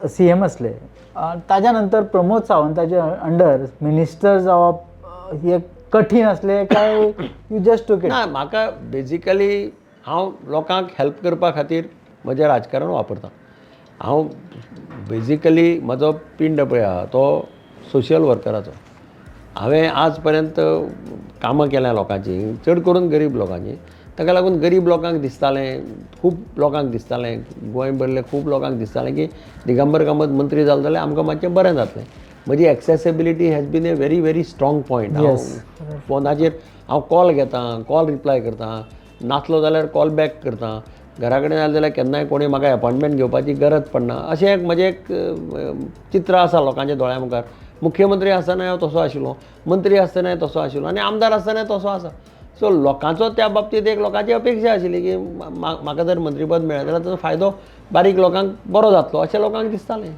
CM आसले, ताज्या नंतर प्रमोद सावंताच्या अंडर मिनिस्टर जावप हे कठीण आसलें काय you just took it? ना, म्हाका बेजिकली हांव लोकांक हेल्प करपा खातीर म्हजें राजकारण वापरता. हांव बेजिकली म्हजो पिंड पळय आहा तो सोशल वर्कराचो. हांवें आज पर्यंत कामां केल्या लोकांची, चड करून गरीब लोकांची. ताका लागून गरीब लोकांक दिसतालें, खूब लोकांक दिसतालें, गोंय भरलें खूब लोकांक दिसतालें की दिगंबर कामत मंत्री जालो जाल्यार आमकां मातशें बरें जातलें. म्हजी accessibility has been a very very strong point. हांव फोनाचेर हांव कॉल घेता, कॉल रिप्लाय करता, नासलो जाल्यार कॉल बॅक करता, घरा कडेन जालें जाल्यार केन्नाय कोणी म्हाका एपॉयंटमेंट घेवपाची गरज पडना. अशें एक म्हजें एक चित्र आसा लोकांच्या दोळ्या मुखार. मुख्यमंत्री आसतनाय हांव तसो आशिल्लो, मंत्री आसतनाय तसो आशिल्लो आनी आमदार आसतनाय तसो आसा. सो लोकांचो त्या बाबतींत एक लोकांची अपेक्षा आशिल्ली की म्हाका जर मंत्रीपद मेळ्ळें जाल्यार ताचो फायदो बारीक लोकांक बरो जातलो अशें लोकांक दिसतालें.